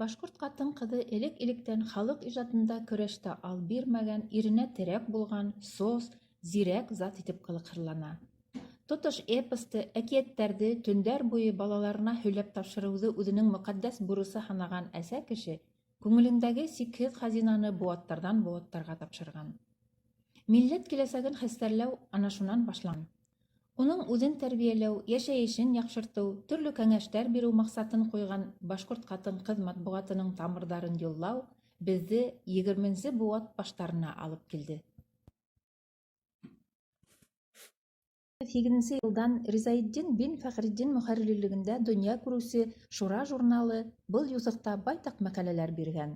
Башҡорт ҡатын-ҡыҙы элек-электән халыҡ ижадында көрәштә ал бирмәгән, иренә терәк булған, сос, зирәк зат итеп ҡылыҡһырлана. Тотош эпосты, әкиәттәрҙе төндәр буйы балаларына һөйләп тапшырыуҙы үҙенең мөҡәддәс бурысы һанаған әсә кеше күңелендәге сикһеҙ хазинаны быуаттарҙан быуаттарға тапшырған. Милләт киләсәген хәстәрләү ана шунан башлана. Уның үҙен тәрбиәләү, йәшәйешен яҡшыртыу, төрлө кәңәштәр биреү маҡсатын ҡуйған башҡорт ҡатын-ҡыҙ матбуғатының тамырҙарын юллау беҙҙе егерменсе быуат баштарына алып килде. Һигеҙенсе йылдан Ризаэтдин бин Фәхретдин мөхәррирлегендә донъя күреүсе «Шура» журналы был юҫыҡта байтаҡ мәҡәләләр биргән.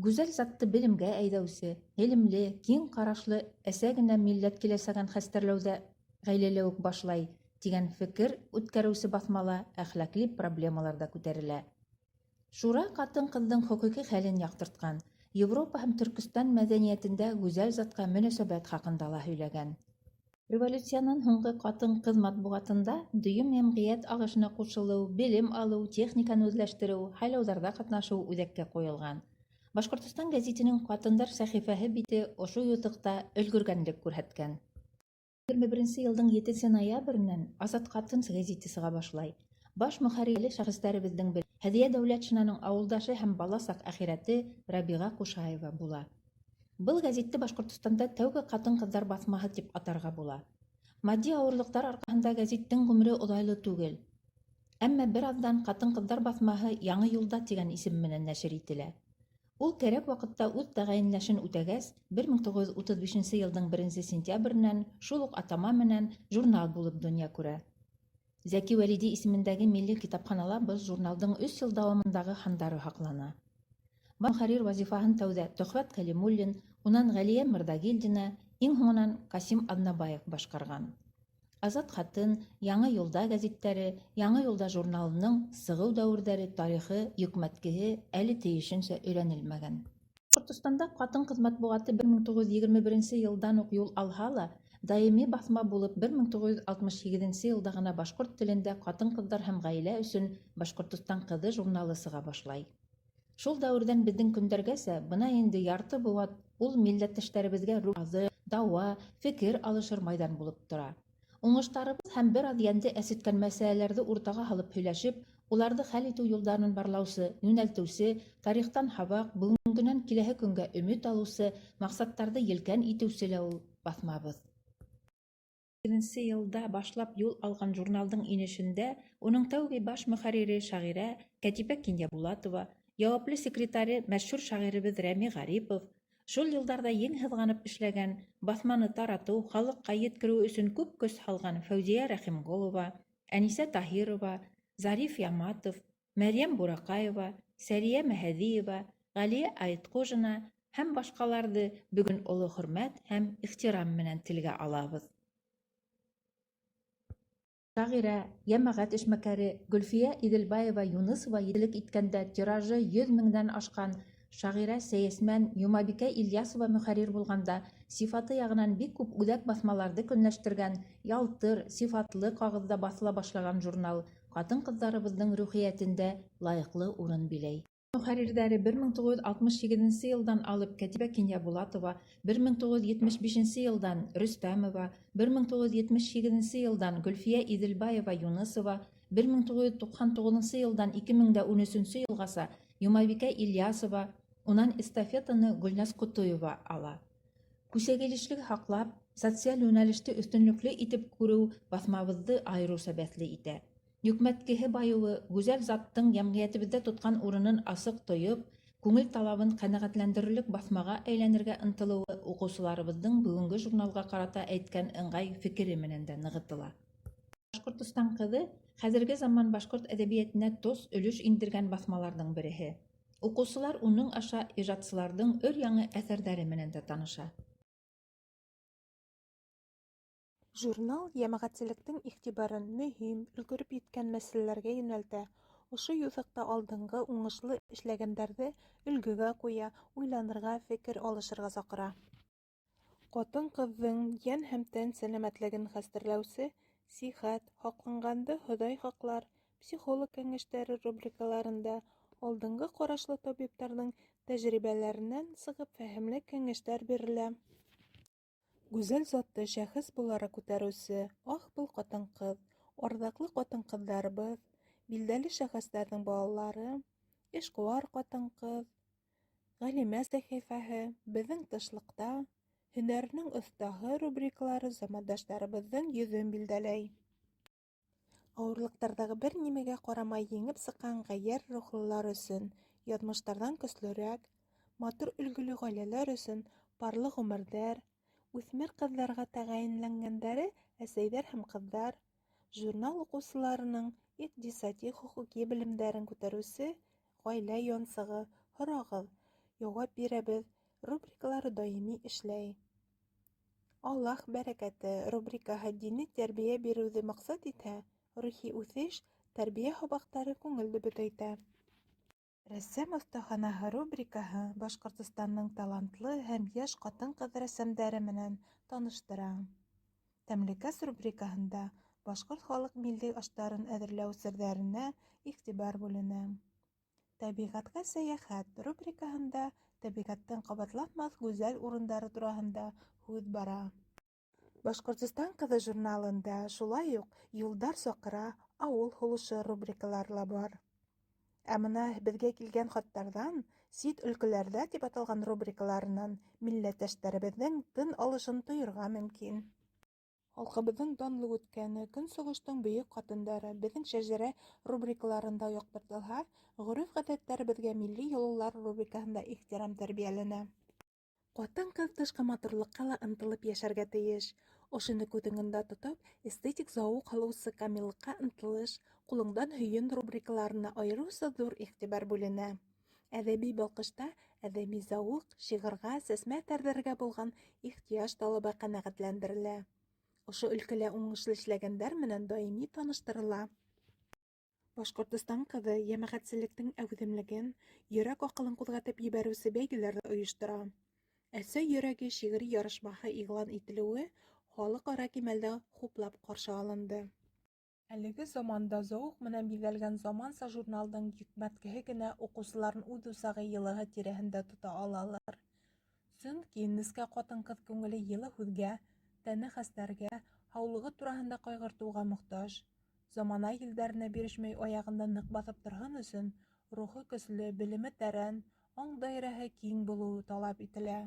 Гүзәл затты белемгә әйҙәүсе, ғилемле, киң ҡарашлы әсә генә милләт киләсәген хәстәрләүҙә ғаиләлә үк башлай, тигән фекер үткәреүсе баҫмала әхлаҡи проблемалар ҙа күтәрелә. Шура ҡатын-ҡыҙҙың хоҡуҡи хәлен яҡтыртҡан, Европа һәм Төркөстан мәҙәниәтендә гүзәл затҡа мөнәсәбәт хаҡында ла һөйләгән. Революциянан һуңғы ҡатын-ҡыҙ матбуғатында дөйөм йәмғиәт ағышына ҡушылыу, белем алыу, техниканы үҙләштереү, һайлауҙарҙа ҡатнашыу үҙәккә ҡуйылған. «Башҡортостан» гәзитенең ҡатындар сәхифәһе бите ошо юҫыҡта өлгөргәнлек күрһәткән. 21 йылдың 7 ноябренән «Азат ҡатын» гәзите сыға башлай. Баш мөхәррире шәхестәребеҙҙең береһе Һәҙиә Дәүләтшинаның ауылдашы һәм бала саҡ әхирәте Рабиға Ҡушаева була. Был гәзитте Башҡортостанда тәүге ҡатын-ҡыҙҙар баҫмаһы тип атарға була. Матди ауырлыҡтар арҡаһында гәзиттең ғүмере оҙайлы түгел. Әммә бер аҙҙан ҡатын-ҡыҙҙар баҫмаһы «Яңы юлда» тигән исем менән нәшер ителә. Ул кәрәк ваҡытта үҙ тәғәйенләшен үтәгәс, 1935 йылдың 1 сентябренән шул уҡ атама менән журнал булып донъя күрә. Зәки Вәлиди исемендәге Милли китапханала был журналдың өс йыл дауамындағы һандары һаҡлана. Баш мөхәррир вазифаһын тәүҙә Төхвәт Кәлимуллин, унан Ғәлиә Мырҙагилдина, иң һуңынан Ҡасим Аҙнабаев башҡарған. «Азат ҡатын», «Яңы юлда» гәзиттәре, «Яңы юлда» журналының сығыу дәүерҙәре тарихы, йөкмәткеһе әле тейешенсә өйрәнелмәгән. Башҡортостанда ҡатын-ҡыҙ матбуғаты 1921 йылдан уҡ юл алһа ла, даими баҫма булып 1968 йылда ғына башҡорт телендә ҡатын-ҡыҙҙар һәм ғаилә өсөн «Башҡортостан ҡыҙы» журналы сыға башлай. Шул дәүерҙән беҙҙең көндәргәсә бына инде ярты быуат ул милләттәштәребеҙгә рухи аҙыҡ, дауа, фекер алышыр майҙан булып тора. Уңыштарыбыҙ һәм бер аҙ йәнде әсеткән мәсьәләләрҙе уртаға һалып һөйләшеп, уларҙы хәл итеү юлдарын барлаусы, йүнәлтеүсе, тарихтан һабаҡ, бөгөнгөнән киләһе көнгә өмөт алыусы, маҡсаттарҙы елкән итеүсе лә ул баҫмабыҙ. Һигеҙенсе йылда башлап юл алған журналдың инешендә уның тәүге баш мөхәррире шағирә Кәтибә Кинйәбулатова, яуаплы секретары мәшһүр шағирыбыҙ Рәми Ғарипов, шул йылдарҙа ең һыҙғанып эшләгән, баҫманы таратыу, халыҡҡа еткереү өсөн күп көс һалған Фәүзиә Рәхимғолова, Әнисә Таһирова, Зариф Яматов, Мәрйәм Бураҡаева, Сәриә Мәһәҙиева, Ғәлиә Айтҡужина һәм башҡаларҙы бөгөн оло хөрмәт һәм ихтирам менән телгә алабыҙ. Шағирә, йәмәғәт эшмәкәре Гөлфиә Иҙелбаева-Юнысова етәкселек иткәндә тиражы 100 меңдән ашҡан, шағирә сәйәсмән Йомабикә Ильясова мөхәррир булғанда сифаты яғынан бик күп үҙәк баҫмаларҙы көнләштергән ялтыр, сифатлы ҡағыҙҙа баҫыла башлаған журнал ҡатын-ҡыҙҙарыбыҙҙың рухиәтендә лайыҡлы урын биләй. Мөхәррирҙәре 1968 йылдан алып Кәтибә Кинйәбулатова, 1975 йылдан Рөстәмова, 1978 йылдан Гөлфиә Иҙелбаева-Юнысова, 1999 йылдан 2013 йылғаса Йомабикә Ильясова, унан эстафетаны Гөлназ Ҡотоева ала. Күсәгилешлек һаҡлап, социаль йүнәлеште өҫтөнлөклө итеп күреү баҫмабыҙҙы айырыуса бәҫле итә. Йөкмәткеһе байыуы, гүзәл заттың йәмғиәтебеҙҙә тотҡан урынын асыҡ тойоп, күңел талабын ҡәнәғәтләндерерлек баҫмаға әйләнергә ынтылыуы уҡыусыларыбыҙҙың бөгөнгө журналға ҡарата әйткән ыңғай фекере менән дә нығытыла. «Башҡортостан ҡыҙы» хәҙерге заман башҡорт әҙәбиәтенә тос өлөш индергән баҫмаларҙың береһе. Уҡыусылар уның аша ижадсыларҙың өр-яңы әҫәрҙәре менән дә таныша. Журнал йәмәғәтселектең иғтибарын мөһим, өлгөрөп еткән мәсьәләләргә йүнәлтә, ошо юҫыҡта алдынғы, уңышлы эшләгәндәрҙе өлгөгә ҡуя, уйланырға, фекер алышырға саҡыра. Ҡатын-ҡыҙҙың йән һәм тән сәләмәтлеген хәстәрләүсе «Сихәт», «Һаҡланғанды Хоҙай һаҡлар», «Психолог кәңәштәре» рубрикаларында Алдынғы ҡарашлы табиптарҙың тәжрибәләренән сығып фәһемле кәңәштәр бирелә. Гүзәл затты шәхес булараҡ күтәреүсе «Ах, был ҡатын-ҡыҙ», «Арҙаҡлы ҡатын-ҡыҙҙарыбыҙ», «Билдәле шәхестәрҙең балалары», «Эшҡыуар ҡатын-ҡыҙ», «Ғәлимә сәхифәһе», «Беҙҙең тышлыҡта», «Һөнәренең оҫтаһы» рубрикалары замандаштарыбыҙҙың йөҙөн билдәләй. Ауырлыҡтарҙы бер нимәгә ҡарамай еңеп сыҡҡан ғәййәр рухлылар өсөн, Яҙмыштарҙан көслөрәк, Матур өлгөлө ғаиләләр өсөн, Парлы ғүмерҙәр, Үҫмер ҡыҙҙарға тәғәйенләнгәндәре Әсәйҙәр һәм ҡыҙҙар, журнал уҡыусыларының иҡтисади-хоҡуҡи белемдәрен күтәреүсе «Ғаилә янсығы», «Һорағыҙ — яуап бирәбеҙ» рубрикалары даими эшләй. «Аллаһ бәрәкәте» рубрикаһы дини тәрбиә биреүҙе маҡсат итһә, «Рухи үҫеш», «Тәрбиә һабаҡтары» күңелде бөтәйтә. «Рәссам оҫтаханаһы» рубрикаһы Башҡортостандың талантлы һәм йәш ҡатын-ҡыҙ рәссамдары менән таныштыра. «Тәмлекәс» рубрикаһында башҡорт халыҡ милли аштарын әҙерләү серҙәренә иғтибар бүленә. «Тәбиғәткә сәйәхәт» рубрикаһында тәбиғәттең ҡабатланмаҫ гүзәл урындары тураһында һүҙ бара. «Башҡортостан ҡыҙы» журналында шулай уҡ «Юлдар саҡыра», «Ауыл һулышы» рубрикалары ла бар. Ә бына «Беҙгә килгән хаттарҙан», «Сит өлкәләрҙә» тип аталған рубрикаларынан милләттәштәребеҙҙең тын алышын тойорға мөмкин. Халҡыбыҙҙың данлы үткәне, Көнсығыштың бөйөк ҡатындары, Беҙҙең шәжәрә рубрикаларында яҡтыртылһа, ғөрөф-ғәҙәттәребеҙгә «Милли йолалар» рубрикаһында ихтирам тәрбиәләнә. Ҡатын-ҡыҙ тышҡы матурлыҡҡа ла ынтылып йәшәргә тейеш. Ошоно күҙ уңында тотоп, эстетик зауыҡ алыусы «Камиллыҡҡа ынтылыш», «Ҡулыңдан һөйөн» рубрикаларына айырыуса ҙур иғтибар бүленә. «Әҙәби балҡышта» әҙәби зауыҡ, шиғырға, сәсмә әҫәрҙәргә булған ихтыяж талабы ҡәнәғәтләндерелә. Ошо өлкәлә уңышлы эшләгәндәр менән даими таныштырыла. «Башҡортостан ҡыҙы» йәмәғәтселектең әүҙемлеген, йөрәк аҡылын ҡуҙғатып ебәреүсе бәйгеләр ҙә ойоштора. «Әсә йөрәге» шиғри ярышмаһы иғлан ителеүе халыҡ-ара кимәлдә хуплап ҡаршы алынды. Әлеге заманда зауыҡ менән биҙәлгән заманса журналдың йөкмәткеһе генә уҡыусыларын үҙ усағы йылыһы тирәһендә тота алалыр. Сөнки нескә ҡатын-ҡыҙ күңеле йылы һүҙгә, тәне хәстәргә, һаулығы тураһында ҡайғыртыуға мохтаж. Замана елдәренә бирешмәй аяғында ныҡ баҫып торһон өсөн рухы көслө, белеме тәрән, аң даирәһе киң булыуы талап ителә.